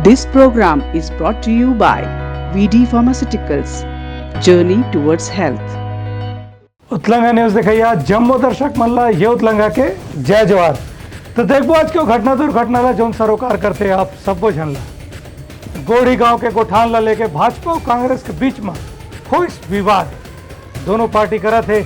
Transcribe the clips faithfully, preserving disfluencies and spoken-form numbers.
This program is brought to you by V D Pharmaceuticals, Journey Towards Health. Utlangha news देखइया जम्मो दर्शक मन ला ये उतलंगा के जय जोहार। तो देखबो आज के घटना दुर्घटना ला, जौन सरोकार करथे आप सब्बो झन ला। गोढ़ी गांव के गोठान ला लेके भाजपा अउ कांग्रेस के बीच म होइस विवाद। दोनों पार्टी करत हे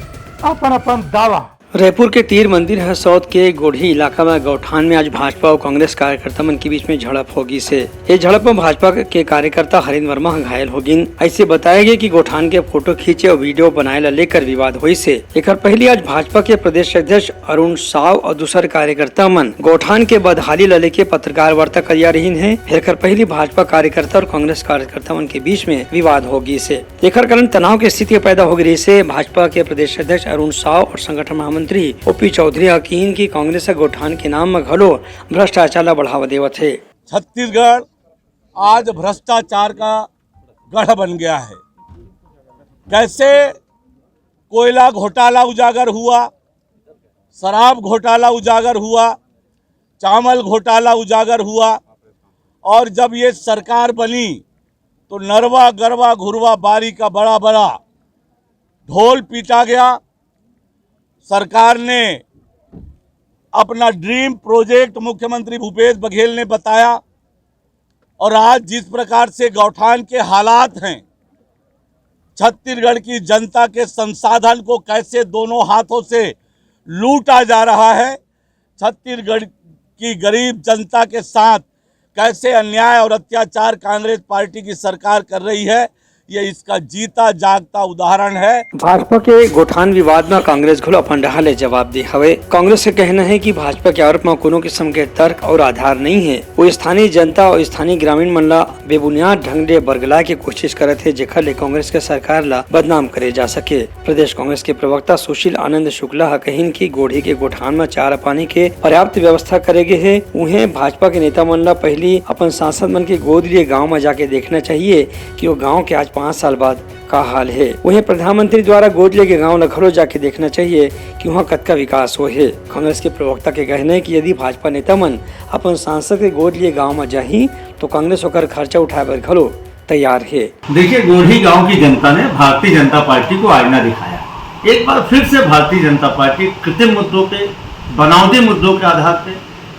अपन अपन दावा। रायपुर के तीर मंदिर हसौद के गोढ़ी इलाका म गौठान म आज भाजपा अउ कांग्रेस कार्यकर्ता मन के बीच म झड़प हो गिस हे। ए झड़प म भाजपा के कार्यकर्ता हरेंद्र वर्मा ह घायल हो गिन। अइसे बताया गे कि गौठान के फोटो खींचे अउ वीडियो बनाए ला लेकर विवाद होइस हे। एखर पहिली आज भाजपा के प्रदेश अध्यक्ष अरुण साव अउ दूसर कार्यकर्ता मन गौठान के बदहाली ला लेके पत्रकार वार्ता करिया रहिन हे। फेर एखर पहिली भाजपा कार्यकर्ता अउ कांग्रेस कार्यकर्ता मन के बीच म विवाद हो गिस हे। एखर कारण तनाव के स्थिति पैदा हो गे रिहिस हे। भाजपा के प्रदेश अध्यक्ष अरुण साव अउ संगठन महामंत्री ओपी चौधरी ह किहिन कि कांग्रेस ह गौठान के नाम म घलो भ्रष्टाचार ला बढ़ावा देवत हे। छत्तीसगढ़ आज भ्रष्टाचार का गढ़ बन गया है। कैसे कोयला घोटाला उजागर हुआ, शराब घोटाला उजागर हुआ, चावल घोटाला उजागर हुआ, और जब ये सरकार बनी तो नरवा गरवा घुरवा बारी का बड़ा बड़ा ढोल पीटा गया। सरकार ने अपना ड्रीम प्रोजेक्ट मुख्यमंत्री भूपेश बघेल ने बताया, और आज जिस प्रकार से गौठान के हालात हैं, छत्तीसगढ़ की जनता के संसाधन को कैसे दोनों हाथों से लूटा जा रहा है, छत्तीसगढ़ की गरीब जनता के साथ कैसे अन्याय और अत्याचार कांग्रेस पार्टी की सरकार कर रही है, ये इसका जीता जागता उदाहरण है। भाजपा के गोठान विवाद म कांग्रेस घलो अपन डहार ले जवाब दे हवे। कांग्रेस के कहना हे कि भाजपा के आरोप म कोनो किसम के तर्क अउ आधार नइ हे। वो स्थानीय जनता अउ स्थानीय ग्रामीण मन ला बेबुनियाद ढंग ले बरगलाए के कोशिश करत हे, जेखर ले कांग्रेस के सरकार ला बदनाम करे जा सके। प्रदेश कांग्रेस के प्रवक्ता सुशील आनंद शुक्ला ह कहिन कि गोढ़ी के गोठान म चारा पानी के पर्याप्त व्यवस्था करे गे हे। उहें, भाजपा के नेता मन ला पहिली अपन सांसद मन के गोद लिए गांव म जाके देखना चाहिए कि वो गांव के आज पाँच साल बाद का हाल हे। उहें, प्रधानमंत्री द्वारा गोद लिए गे गांव ला घलो जाके देखना चाहिए कि उहां कतका विकास होए हे। कांग्रेस के प्रवक्ता के कहना हे कि यदि भाजपा नेता मन अपन सांसद के गोद लिए गांव म जाही, तो कांग्रेस ओकर खर्चा उठाए बर घलो तैयार हे। देखिए, गोढ़ी गांव की जनता ने भारतीय जनता पार्टी को आईना दिखाया। एक बार फिर से भारतीय जनता पार्टी कृत्रिम मुद्दों पे, बनावटी मुद्दों के आधार पे,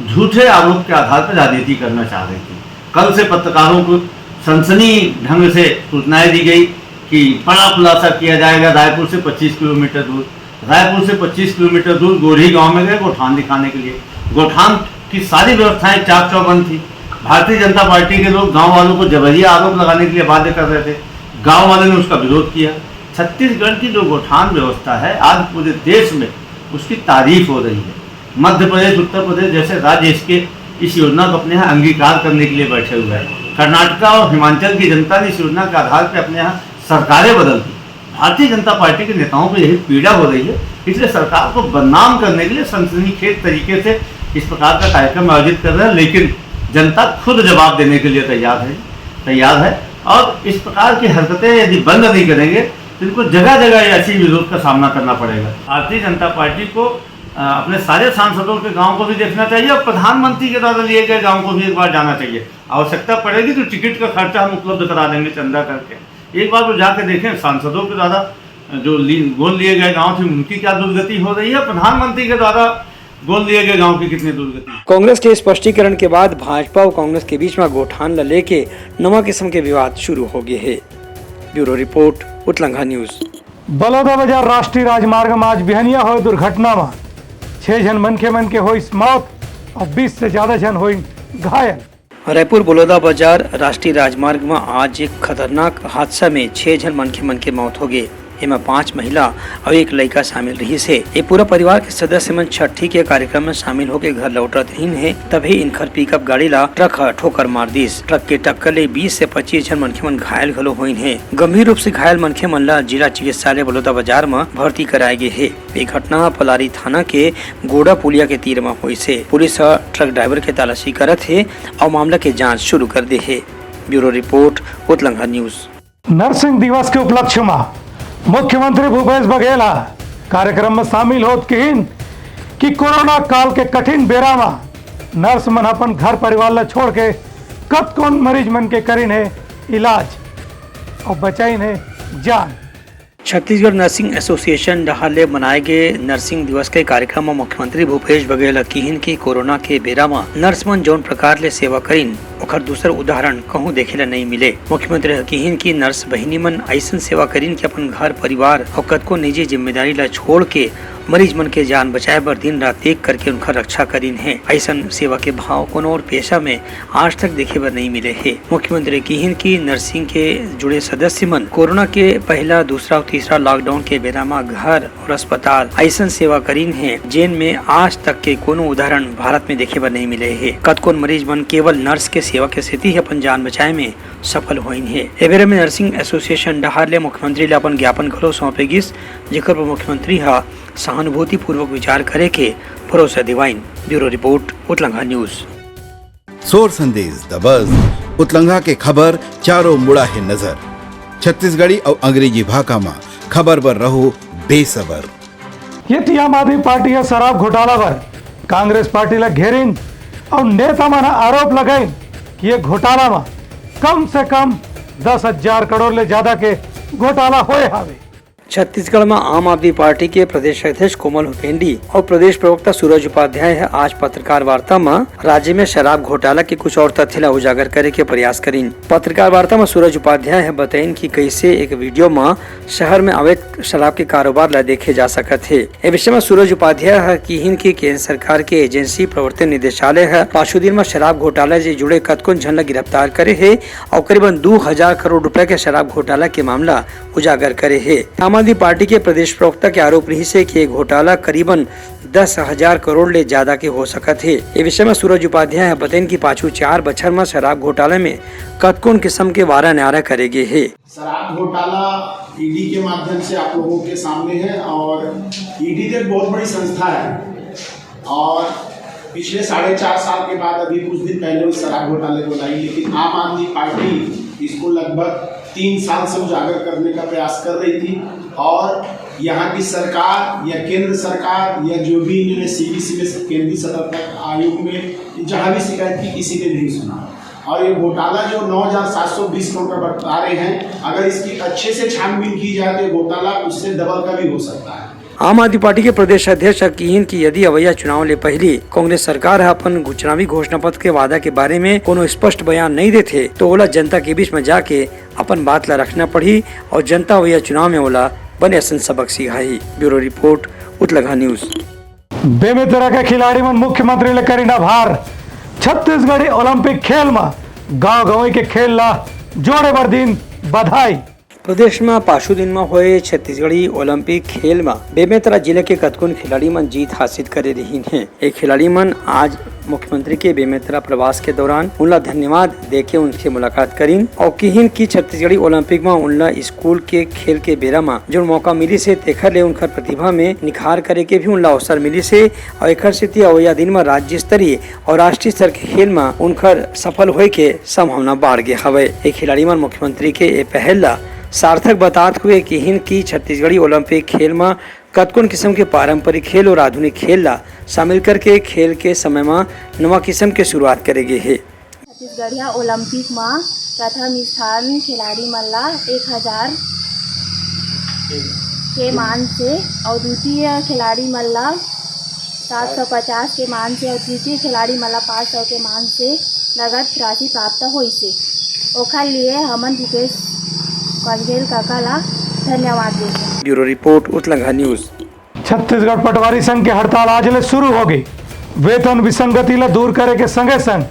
झूठे आरोप के आधार पर राजनीति करना चाह रही थी। कल से पत्रकारों को सनसनी ढंग से सूचनाएं दी गई कि बड़ा खुलासा किया जाएगा रायपुर से पच्चीस किलोमीटर दूर। रायपुर से पच्चीस किलोमीटर दूर गोढ़ी गांव में गए गोठान दिखाने के लिए। गोठान की सारी व्यवस्थाएं चाक चौबंद थी। भारतीय जनता पार्टी के लोग गांव वालों को जबरिया आरोप लगाने के लिए बाध्य कर रहे थे। गांव वालों ने उसका विरोध किया। छत्तीसगढ़ की जो गोठान व्यवस्था है, आज पूरे देश में उसकी तारीफ हो रही है। मध्य प्रदेश, उत्तर प्रदेश जैसे राज्य इसके, इस योजना को अपने यहाँ अंगीकार करने के लिए बैठे हुए हैं। कर्नाटका और हिमाचल की जनता ने इस योजना के आधार पर अपने यहाँ सरकारें बदल दी। भारतीय जनता पार्टी के नेताओं को यही पीड़ा हो रही है, इसलिए सरकार को बदनाम करने के लिए सनसनीखेज तरीके से इस प्रकार का कार्यक्रम आयोजित कर रहे हैं। लेकिन जनता खुद जवाब देने के लिए तैयार है, तैयार है। और इस प्रकार की हरकतें यदि बंद नहीं करेंगे, तो इनको जगह जगह ऐसी विरोध का सामना करना पड़ेगा। भारतीय जनता पार्टी को, अ, अपने सारे सांसदों के गांव को भी देखना चाहिए और प्रधानमंत्री के द्वारा लिए गए गांव को भी एक बार जाना चाहिए। आवश्यकता पड़ेगी तो टिकट का खर्चा हम उपलब्ध करा देंगे चंदा करके। एक बार वो जाके देखें, सांसदों के द्वारा जो ली-, गोद लिए गए गांव थे, उनकी क्या दुर्गति हो रही है, प्रधानमंत्री के द्वारा गोद लिए गए गांव की कितनी दुर्गति। कांग्रेस के स्पष्टीकरण के बाद भाजपा अउ कांग्रेस के बीच म गोठान ल लेके नवा किसम के विवाद शुरू हो गे हे। Bureau report, Utlangha news. Balodabazar राष्ट्रीय राजमार्ग म आज बिहनिया होए दुर्घटना म छह झन मनखे मन के होइस मौत अउ बीस से ज्यादा झन होइन घायल। रायपुर बलौदाबाजार राष्ट्रीय राजमार्ग म आज एक खतरनाक हादसा में छह झन मनखे मन के मौत हो गे। एमा पांच महिला अउ एक लइका शामिल रिहिस हे। ये पूरा परिवार के सदस्य मन छठी के कार्यक्रम में शामिल होके घर लौटत रहिन हे, तभी इनखर पिकअप गाड़ी ला ट्रक ह ठोकर मार दिस। ट्रक के टक्कर ले बीस से पच्चीस झन मनखे मन घायल घलो होइन हे। गंभीर रूप से घायल मनखे मन ला जिला चिकित्सालय बलौदाबाजार म भर्ती कराए गे हे। ये घटना ह पलारी थाना के गोड़ा पुलिया के तीर म होइस हे। पुलिस ह ट्रक ड्राइवर के तलाशी करत हे अउ मामला के जांच शुरू कर दे हे। Bureau report, Utlangha news. Nursing दिवस के उपलक्ष्य म मुख्यमंत्री भूपेश बघेल ह कार्यक्रम म शामिल होत किहिन कि कोरोना काल के कठिन बेरा म नर्स मन अपन घर परिवार ल छोड़ के कतकोन मरीज मन के करिन हे इलाज अउ बचाइन हे जान। छत्तीसगढ़ नर्सिंग एसोसिएशन डहार ले मनाए गे नर्सिंग दिवस के कार्यक्रम म मुख्यमंत्री भूपेश बघेल ह किहिन कि कोरोना के बेरा म नर्स मन जौन प्रकार ले सेवा करिन, ओखर दूसर उदाहरण कहूं देखे ल नइ मिले। मुख्यमंत्री ह किहिन कि नर्स बहिनी मन अइसन सेवा करिन कि अपन घर परिवार अउ कतको निजी जिम्मेदारी ल छोड़ के मरीज मन के जान बचाए बर दिन रात एक करके उनकर रक्षा करिन हे। अइसन सेवा के भाव कोनो और पेशा में आज तक देखे बर नइ मिले हे। मुख्यमंत्री किहिन कि नर्सिंग के जुड़े सदस्य मन कोरोना के पहला, दूसरा अउ तीसरा लॉकडाउन के बेरा म घर और अस्पताल अइसन सेवा करिन हे, जेन में आज तक के कोनो उदाहरण भारत में देखे बर नइ मिले हे। कतकोन मरीज मन केवल नर्स के सेवा के सेती ही अपन जान बचाए में सफल होइन हे। ए बेरा में नर्सिंग एसोसिएशन डहार ले मुख्यमंत्री ले अपन ज्ञापन घलो सौंपे गिस, जेकर पर मुख्यमंत्री ह सहानुभूतिपूर्वक विचार करे के भरोसा दिवाइन। Bureau report, Utlangha news. सोर संदेश दबस, उतलंघा के खबर चारों मुड़ा हे नजर। छत्तीसगढ़ी अउ अंग्रेजी भाखा म खबर बर रहो बेसबर। ये थी आम आदमी पार्टी ह शराब घोटाला बर कांग्रेस पार्टी ला घेरिन अउ नेता मन ह आरोप लगाइन कि ये घोटाला म कम से कम दस हजार करोड़ ले ज्यादा के घोटाला होए हावे। छत्तीसगढ़ म आम आदमी पार्टी के प्रदेश अध्यक्ष कोमल हुपेंडी अउ प्रदेश प्रवक्ता सूरज उपाध्याय ह आज पत्रकार वार्ता म राज्य में शराब घोटाला के कुछ और तथ्य ला उजागर करे के प्रयास करिन। पत्रकार वार्ता म सूरज उपाध्याय ह बताइन कि कइसे एक वीडियो म शहर में अवैध शराब के कारोबार ला देखे जा सकत हे। ए विषय म सूरज उपाध्याय ह किहिन कि केंद्र सरकार के एजेंसी प्रवर्तन निदेशालय ह पाछू दिन म शराब घोटाला से जुड़े कतकोन झन ला गिरफ्तार करे हे अउ करीबन दू हजार करोड़ रुपया के शराब घोटाला के मामला उजागर करे हे। आम आदमी पार्टी के प्रदेश प्रवक्ता के आरोप रिहिस हे कि ये घोटाला करीबन दस हजार करोड़ ले ज्यादा के हो सकत हे। ए विषय म सूरज उपाध्याय ह बतइन कि पाछू चार बछर म शराब घोटाला में कतकोन किसम के वारा न्यारा करे गे हे। शराब घोटाला ईडी के माध्यम से आप लोगों के सामने है और ईडी तो एक बहुत बड़ी संस्था है और पिछले साढ़े चार साल के बाद अभी कुछ दिन पहले उस शराब घोटाले को लाई, लेकिन आम आदमी पार्टी इसको लगभग तीन साल से उजागर करने का प्रयास कर रही थी और यहाँ की सरकार या केंद्र सरकार या जो भी इन्होंने सीबीसी में केंद्रीय सतर्कता आयोग में जहाँ भी शिकायत की, किसी ने नहीं सुना। और ये घोटाला जो नौ हजार सात सौ बीस करोड़ का बता रहे हैं, अगर इसकी अच्छे से छानबीन की जाए तो ये घोटाला उससे डबल का भी हो सकता है। आम आदमी पार्टी के प्रदेश अध्यक्ष ह किहिन कि यदि अवैया चुनाव ले पहिली कांग्रेस सरकार ह अपन चुनावी घोषणा पत्र के वादा के बारे में कोनो स्पष्ट बयान नइ देथे, तो ओला जनता के बीच में जाके अपन बात ला रखना पड़ही और जनता अवैया चुनाव में ओला बने असन सबक सिखाही। Bureau report, Utlangha news. Bemetara के खिलाड़ी मन मुख्यमंत्री ले करिन आभार, छत्तीसगढ़ी ओलंपिक खेल म गांव गंवई के खेल ला जोड़े बर दिन बधाई। प्रदेश म पाछू दिन म होए छत्तीसगढ़ी ओलंपिक खेल म बेमेतरा जिले के कतकोन खिलाड़ी मन जीत हासिल करे रिहिन हे। ये खिलाड़ी मन आज मुख्यमंत्री के बेमेतरा प्रवास के दौरान उनला धन्यवाद देके उनसे मुलाकात करिन और किहिन कि छत्तीसगढ़ी ओलंपिक म उनला स्कूल के खेल के बेरा म जो मौका मिलिस हे, तेखर ले उनकर प्रतिभा में निखार करे के भी उनला अवसर मिलिस हे और एखर सेती अवैया दिन म राज्य स्तरीय और राष्ट्रीय स्तर के खेल म उनकर सफल होए के संभावना बाढ़ गे हवय। ये खिलाड़ी मन मुख्यमंत्री के ये पहल ला सार्थक बतात हुए किहिन कि छत्तीसगढ़ी ओलंपिक खेल म कतकोन किसम के पारंपरिक खेल और आधुनिक खेल ला शामिल करके खेल के समय म नवा किसम के शुरुआत करे गे हे। छत्तीसगढ़िया ओलंपिक म प्रथम स्थान खिलाड़ी मन ला एक हजार के मान से और द्वितीय खिलाड़ी मन ला सात सौ पचास के मान से और तृतीय खिलाड़ी मन ला पाँच सौ के मान से नगद राशि प्राप्त होइस हे। ओखर लिए हमन भूपेश बघेल काका ला धन्यवाद देथन। Bureau report, Utlangha news. Chhattisgarh पटवारी संघ के हड़ताल आज ले शुरू होगे। वेतन विसंगति ला दूर करे के संगे संग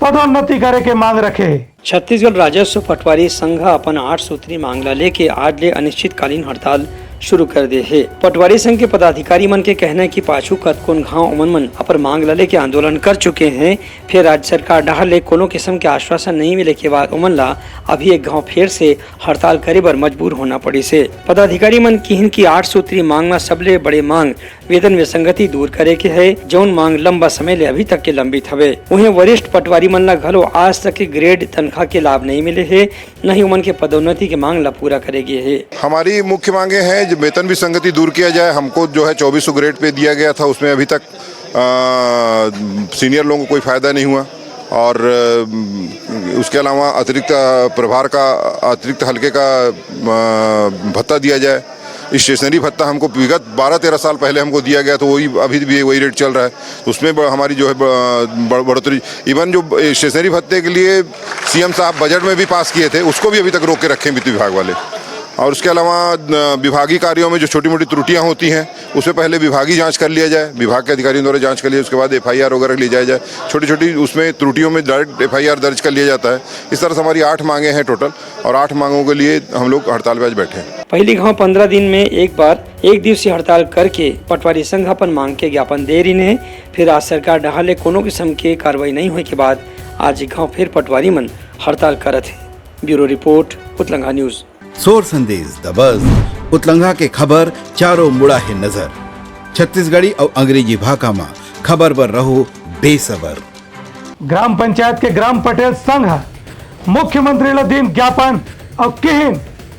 पदोन्नति करे के मांग रखे हे। छत्तीसगढ़ राजस्व पटवारी संघ ह अपन आठ सूत्री मांग ला लेके आज ले अनिश्चितकालीन हड़ताल शुरू कर दे हे। पटवारी संघ के पदाधिकारी मन के कहना हे कि पाछू कतकोन घांव ओमन मन अपन मांग ला लेके आंदोलन कर चुके हे, फेर राज्य सरकार डहार ले कोनो किसम के आश्वासन नहीं मिले के बाद ओमन ला अभी एक घांव फेर से हड़ताल करे बर मजबूर होना पड़िस हे। पदाधिकारी मन किहिन कि आठ सूत्री मांग म सबले बड़े मांग वेतन विसंगति दूर करे के हे, जउन मांग लंबा समय ले अभी तक के लंबित हवे। उहें, वरिष्ठ पटवारी मन ला घलो आज तक के ग्रेड तनख्वाह के लाभ नहीं मिले हे, न ही उमन के पदोन्नति के मांग ला पूरा करे गे हे। हमारी मुख्य मांगे हैं, जो वेतन विसंगति दूर किया जाए। हमको जो है चौबीस सौ ग्रेड पे दिया गया था, उसमें अभी तक, अ, सीनियर लोगों को कोई फायदा नहीं हुआ। और अ, उसके अलावा अतिरिक्त प्रभार का, अतिरिक्त हल्के का अ, भत्ता दिया जाए। स्टेशनरी भत्ता हमको विगत बारह तेरह साल पहले हमको दिया गया, तो वही, अभी भी वही रेट चल रहा है। उसमें ब-, हमारी जो है ब-, ब-, बढ़ोतरी, इवन जो स्टेशनरी भत्ते के लिए सीएम साहब बजट में भी पास किए थे, उसको भी अभी तक रोक के रखे हैं वित्त विभाग वाले। और उसके अलावा अ, विभागीय कार्यों में जो छोटी मोटी त्रुटियां होती हैं, उसमें पहले विभागीय जांच कर लिया जाए, विभाग के अधिकारियों द्वारा जांच कर लिया, उसके बाद एफआईआर वगैरह ले जाया जाए। छोटी छोटी उसमें त्रुटियों में डायरेक्ट एफआईआर दर्ज कर लिया जाता है। इस तरह से हमारी आठ मांगे हैं टोटल, और आठ मांगों के लिए हम लोग हड़ताल पे आज बैठे हैं। पहिली घांव पंद्रह दिन में एक बार एक दिवसीय हड़ताल करके पटवारी संघ अपन मांग के ज्ञापन दे रहिन हे, फिर आज सरकार डहार ले कोनो किसम के कार्रवाई नइ होय के बाद आज घांव फिर पटवारी मन हड़ताल करत हे। Bureau report, Utlangha news. सोर संदेश दबस, उतलंघा के खबर चारों मुड़ा हे नजर। छत्तीसगढ़ी अउ अंग्रेजी भाखा म खबर बर रहो बेसबर। ग्राम पंचायत के ग्राम पटेल संघ ह मुख्यमंत्री ल दीन ज्ञापन अउ किहिन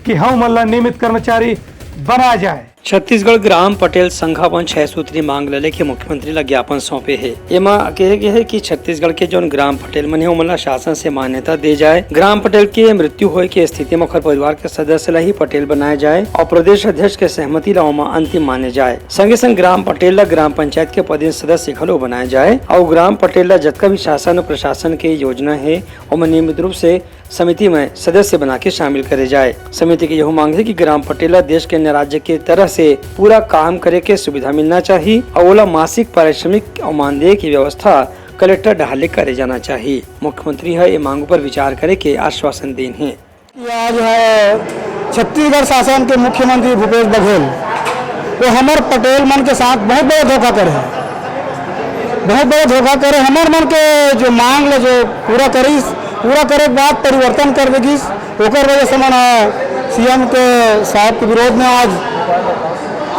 कि हमन ल नियमित कर्मचारी बनाए जाए। छत्तीसगढ़ ग्राम पटेल संघ अपन छह सूत्री मांग ल लेके मुख्यमंत्री ल ज्ञापन सौंपे हे। एमा कहे गे हे कि छत्तीसगढ़ के जौन ग्राम पटेल मन हे, ओमन ल शासन से मान्यता दे जाए। ग्राम पटेल के मृत्यु होए के स्थिति म ओखर परिवार के सदस्य ल ही पटेल बनाए जाए अउ प्रदेश अध्यक्ष के सहमति ल ओमा अंतिम माने जाए। संगे संग ग्राम पटेल ल ग्राम पंचायत के पदेन सदस्य घलो बनाए जाए अउ ग्राम पटेल ल जतका भी शासन अउ प्रशासन के योजना हे, ओमा नियमित रूप से समिति में सदस्य बना के शामिल करे जाए। समिति के यहू मांग हे कि ग्राम पटेल ल देश के अन्य राज्य के तरह से पूरा काम करे के सुविधा मिलना चाही अउ ओला मासिक पारिश्रमिक अउ मानदेय की व्यवस्था कलेक्टर डहार ले करे जाना चाही। मुख्यमंत्री ह ए मांग पर विचार करे के आश्वासन दीन हे। आज है छत्तीसगढ़ शासन के मुख्यमंत्री भूपेश बघेल, वो हमर पटेल मन के साथ बहुत बड़ा धोखा करे हैं, बहुत बड़ा धोखा करे। हमर मन के जो मांग ले जो पूरा करिस, पूरा करे के बाद परिवर्तन कर दे गिस, ओकर वजह से मन सीएम के साहब के विरोध में आज,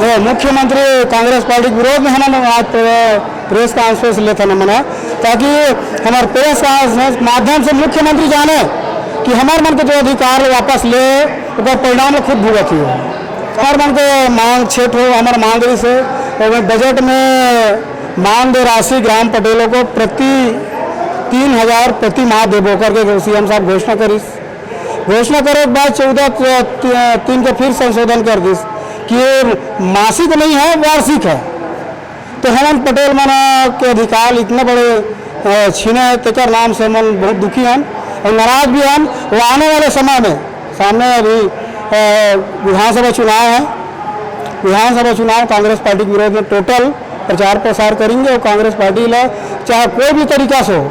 ए, मुख्यमंत्री कांग्रेस पार्टी के विरोध में हमन आज प्रे-, प्रेस कॉन्फ्रेंस लेथन हमन, ताकि हमर प्रेस कॉन्फ्रेंस माध्यम से मुख्यमंत्री जाने कि हमर मन के जो अधिकार वापस ले, ओकर परिणाम ल खुद भुगत ही हो। हमर मन के मांग छेठ हो, हमर मांग रही से, ओमे बजट में मानदेय राशि ग्राम पटेलों को प्रति तीन हजार प्रति माह देबो करके सीएम साहब घोषणा करिस। घोषणा करे के बाद चौदह त-, त-, तीन के फिर संशोधन कर दिस कि ये मासिक नहीं है, वार्षिक है। तो हमन पटेल मन के अधिकार इतना बड़े, अ, छीने हे, तेकर नाम से हमन बहुत दुखी हन और नाराज भी हन। वो आने वाले समय में, सामने अभी, अ, विधानसभा चुनाव है, विधानसभा चुनाव कांग्रेस पार्टी के विरोध में टोटल प्रचार प्रसार करेंगे और कांग्रेस पार्टी ला चाहे कोई भी तरीका से हो,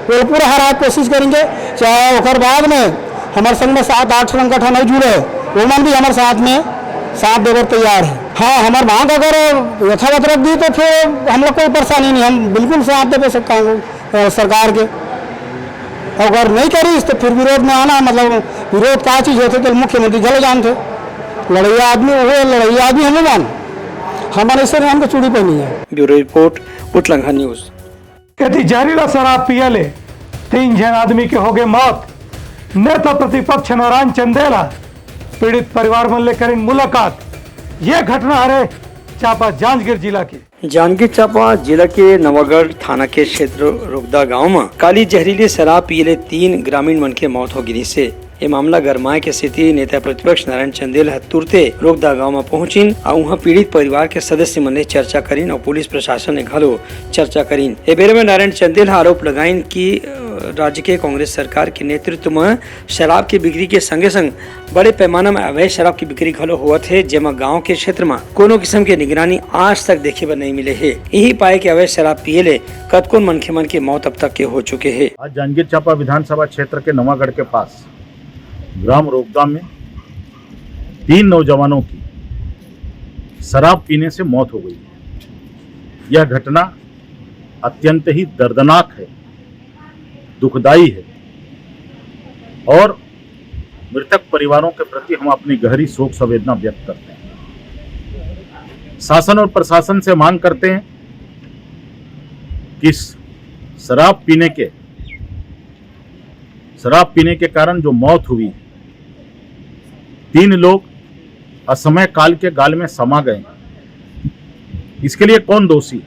वो पूरा हराए के कोशिश करेंगे। चाहे ओकर बाद में हमर संग में सात आठ संगठन अउ जुड़े हे, ओमन भी हमर साथ में साथ देबर तैयार हे। हाँ, हमर मांग अगर यथावत रख दी तो फिर हम लोग कोई परेशानी नहीं, हम बिल्कुल साथ देबे सब काम, अ, सरकार के। अगर नहीं करिस तो फिर विरोध में आना, मतलब विरोध का चीज होथे तो मुख्यमंत्री घलो जानथे। लड़ैया आदमी वो, लड़ैया आदमी हनुमान, हमन ऐसे हमको चूड़ी पहनी है। Bureau report, Utlangha news. एती जहरीला शराब पिए ले तीन झन आदमी के होगे मौत। नेता प्रतिपक्ष नारायण चंदेल ह पीड़ित परिवार मन ले करिन मुलाकात। ये घटना हरे चांपा जांजगीर जिला के। जांजगीर चांपा जिला के नवागढ़ थाना के क्षेत्र रोगदा गांव म काली जहरीले शराब पिए ले तीन ग्रामीण मन के मौत हो गिस हे। ये मामला गरमाए के सेती नेता प्रतिपक्ष नारायण चंदेल ह तुरते रोगदा गांव म पहुंचिन अउ उहां पीड़ित परिवार के सदस्य मन ले चर्चा करिन अउ पुलिस प्रशासन ले घलो चर्चा करिन। ए बेरा म नारायण चंदेल ह आरोप लगाइन कि, अ, राज्य के कांग्रेस सरकार के नेतृत्व म शराब के बिक्री के संगे-संग बड़े पैमाना म अवैध शराब के बिक्री घलो होवत हे, जेमा गांव के क्षेत्र म कोनो किसम के निगरानी आज तक देखे बर नइ मिले हे। इही पाए के अवैध शराब पिए ले कतकोन मनखे मन के मौत अब तक के हो चुके हे। आज जांजगीर चांपा विधानसभा क्षेत्र के नवागढ़ के पास ग्राम रोगदा में तीन नौजवानों की शराब पीने से मौत हो गई। यह घटना अत्यंत ही दर्दनाक है, दुखदाई है और मृतक परिवारों के प्रति हम अपनी गहरी शोक संवेदना व्यक्त करते हैं। शासन और प्रशासन से मांग करते हैं कि इस शराब पीने के शराब पीने के कारण जो मौत हुई, तीन लोग असमय काल के गाल में समा गए, इसके लिए कौन दोषी है?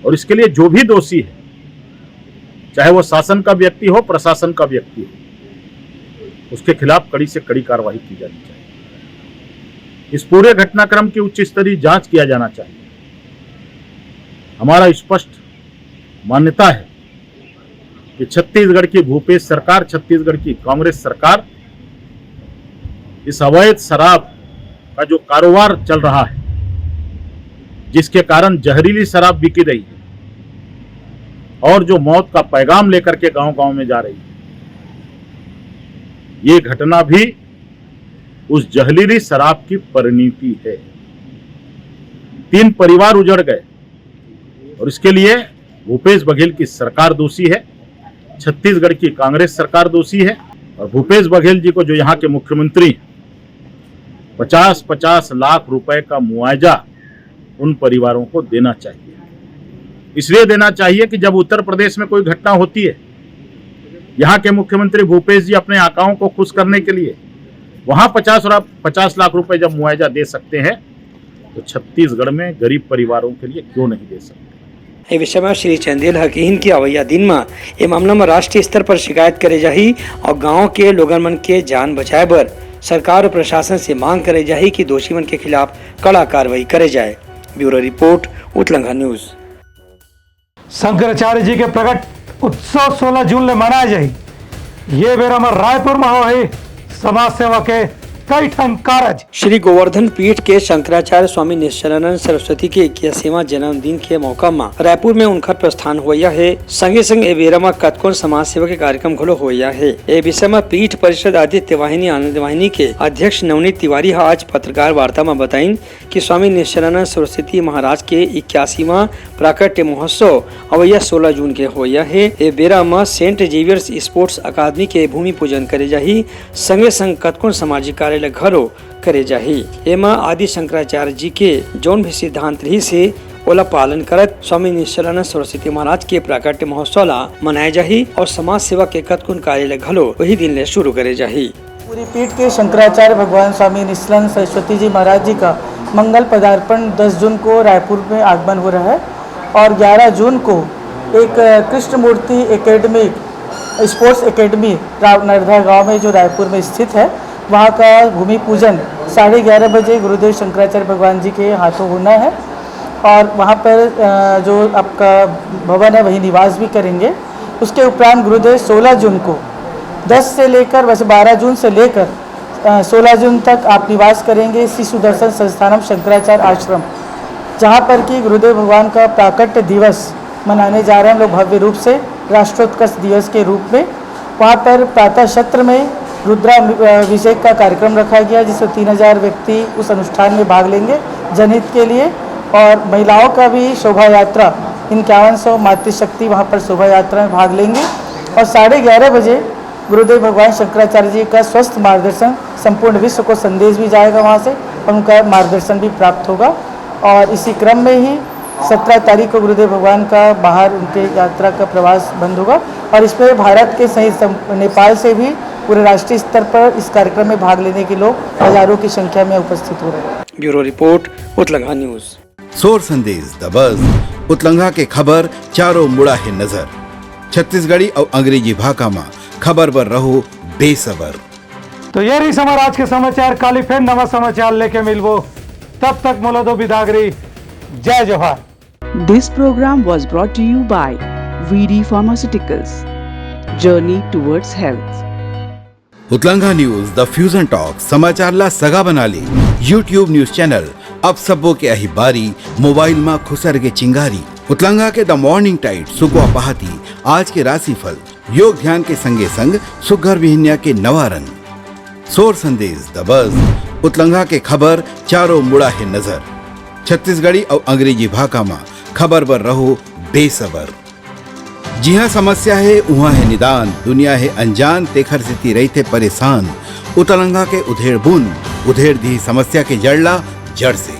और इसके लिए जो भी दोषी है, चाहे वो शासन का व्यक्ति हो, प्रशासन का व्यक्ति हो, उसके खिलाफ कड़ी से कड़ी कार्रवाई की जानी चाहिए। इस पूरे घटनाक्रम की उच्च स्तरीय जांच किया जाना चाहिए। हमारा स्पष्ट मान्यता है कि छत्तीसगढ़ की भूपेश सरकार, छत्तीसगढ़ की कांग्रेस सरकार इस अवैध शराब का जो कारोबार चल रहा है, जिसके कारण जहरीली शराब बिकी रही है और जो मौत का पैगाम लेकर के गांव-गांव में जा रही है, ये घटना भी उस जहरीली शराब की परिणति है। तीन परिवार उजड़ गए और इसके लिए भूपेश बघेल की सरकार दोषी है, छत्तीसगढ़ की कांग्रेस सरकार दोषी है। और भूपेश बघेल जी को, जो यहाँ के मुख्यमंत्री हैं, पचास पचास लाख रुपए का मुआवजा उन परिवारों को देना चाहिए। इसलिए देना चाहिए कि जब उत्तर प्रदेश में कोई घटना होती है, यहाँ के मुख्यमंत्री भूपेश जी अपने आकाओं को खुश करने के लिए वहाँ पचास और पचास लाख रुपए जब मुआवजा दे सकते हैं, तो छत्तीसगढ़ में गरीब परिवारों के लिए क्यों नहीं दे सकते? ए विषय म श्री चंदेल ह किहिन कि अवइया दिन म ए मामला म राष्ट्रीय स्तर पर शिकायत करे जाही अउ गांव के लोगन मन के जान बचाए बर सरकार अउ प्रशासन से मांग करे जाही कि दोषी मन के खिलाफ कड़ा कार्रवाई करे जाए। Bureau report, Utlangha news. Shankaracharya ji के प्रकट उत्सव सोलह जून ले मनाए जाही। ये बेरा म रायपुर म होही समाज सेवा के कई ठन कारज। श्री गोवर्धन पीठ के शंकराचार्य स्वामी निश्चलानंद सरस्वती के इक्यासीवां जन्मदिन के मौका म रायपुर में उनकर प्रस्थान होइया हे। संगे संग ए बेरा म कतकोन समाज सेवा के कार्यक्रम घलो होइया हे। ए विषय म पीठ परिषद आदित्य वाहिनी, आनंद वाहिनी के अध्यक्ष नवनीत तिवारी ह आज पत्रकार वार्ता म बताइन कि स्वामी निश्चलानंद सरस्वती महाराज के इक्यासीवां प्राकट्य महोत्सव अवइया सोलह जून के होइया हे। ए बेरा म सेंट जेवियर्स स्पोर्ट्स अकादमी के भूमि पूजन करे जाही। संगे संग कतकोन सामाजिक कार्य ल घलो करे जाही। एमा आदि शंकराचार्य जी के जौन भी सिद्धांत रिहिस हे, ओला पालन करत स्वामी निश्चलानंद सरस्वती महाराज के प्राकट्य महोत्सव ला मनाए जाही और समाज सेवा के कतकोन कार्य ल घलो वही दिन ले शुरू करे जाही। पूरी पीठ के शंकराचार्य भगवान स्वामी निश्चलानंद सरस्वती जी महाराज जी का मंगल पदार्पण दस जून को रायपुर में आगमन हो रहा है और ग्यारह जून को एक कृष्ण मूर्ति एकेडमी, स्पोर्ट्स एकेडमी राव-, नरधा गांव में, जो रायपुर में स्थित है, वहाँ का भूमि पूजन साढ़े ग्यारह बजे गुरुदेव शंकराचार्य भगवान जी के हाथों होना है और वहाँ पर, अ, जो आपका भवन है, वहीं निवास भी करेंगे। उसके उपरांत गुरुदेव सोलह जून को, दस से लेकर, वैसे बारह जून से लेकर, अ, सोलह जून तक आप निवास करेंगे श्री सुदर्शन संस्थानम शंकराचार्य आश्रम, जहाँ पर कि गुरुदेव भगवान का प्राकट्य दिवस मनाने जा रहे हैं हम लोग भव्य रूप से, राष्ट्रोत्कर्ष दिवस के रूप में। वहाँ पर प्रातः सत्र में रुद्रा, अ, अभिषेक का कार्यक्रम रखा गया, जिसमें तीन हज़ार व्यक्ति उस अनुष्ठान में भाग लेंगे जनहित के लिए। और महिलाओं का भी शोभा यात्रा, इक्यावन सौ मातृशक्ति वहाँ पर शोभा यात्रा में भाग लेंगे। और साढ़े ग्यारह बजे गुरुदेव भगवान शंकराचार्य जी का स्वस्थ मार्गदर्शन, संपूर्ण विश्व को संदेश भी जाएगा वहाँ से और उनका मार्गदर्शन भी प्राप्त होगा। और इसी क्रम में ही सत्रह तारीख को गुरुदेव भगवान का बाहर उनके यात्रा का प्रवास बंद होगा और इसमें भारत के सहित सम-, नेपाल से भी पूरे राष्ट्रीय स्तर पर इस कार्यक्रम में भाग लेने के लोग हजारों की संख्या में उपस्थित हो रहे हैं। Bureau report, Utlangha news. सोर संदेश द बस, उतलंघा के खबर चारों मुड़ा हे नजर। छत्तीसगढ़ी अउ अंग्रेजी भाखा म खबर बर रहो बेसबर। तो ये रही हमार आज के समाचार। काली फिर नवा समाचार लेके मिलबो, तब तक मोला दो बिदागरी। जय जोहार। This program was brought to you by V D Pharmaceuticals, Journey Towards Health। Utlangha news, the fusion talk, समाचार ला सगा बना ले। YouTube न्यूज चैनल, अब सबो के आही बारी, मोबाइल मा खुसर के चिंगारी। उतलंघा के द मॉर्निंग टाइड, सुकवा पहाती, आज के राशिफल, योग ध्यान के संगे संग सुग्घर बिहनिया के नवा रंग। सोर संदेश द बस, उतलंघा के खबर चारों मुड़ा हे नजर। छत्तीसगढ़ी अउ अंग्रेजी भाखा मा खबर बर रहो बेसबर। जिहां समस्या हे, उहां हे निदान, दुनिया हे अनजान, तेखर सेती रहिथे परेशान। उतलंघा के उधेड़ बुन, उधेड़ दिही समस्या के जड़ ला जड़ से।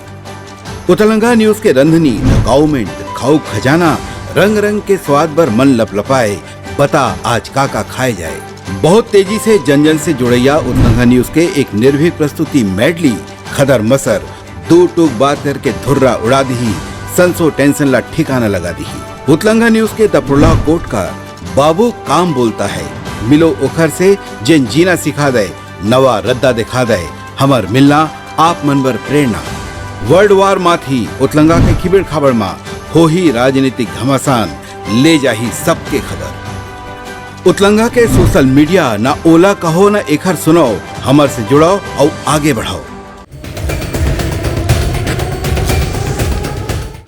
उतलंघा न्यूज के रंधनी, द काउमेंट, खाऊ खजाना, रंग रंग के स्वाद बर मन लपलपाए, बता आज का का खाए जाए। बहुत तेजी से जन जन से जुड़ैया उतलंघा न्यूज के एक निर्भीक प्रस्तुति मेडली, खदर मसर, दू टूक बात करके धुर्रा उड़ा दिही, संसो टेंशन ला ठिकाना लगा दिही। उतलंघा न्यूज के द प्रोलॉग कोट का बाबू काम बोलता है, मिलो ओखर से जेन जीना सिखा दे, नवा रद्दा दिखा दे। हमर मिलना आप मन बर प्रेरणा। वर्ल्ड वार माथी उतलंगा के खिबेड़ खाबड़ मा होही राजनीतिक घमासान, ले जाही सबके खबर। उतलंगा के सोशल मीडिया, ना ओला कहो ना एखर सुनो, हमर से जुड़ो अउ आगे बढ़ो।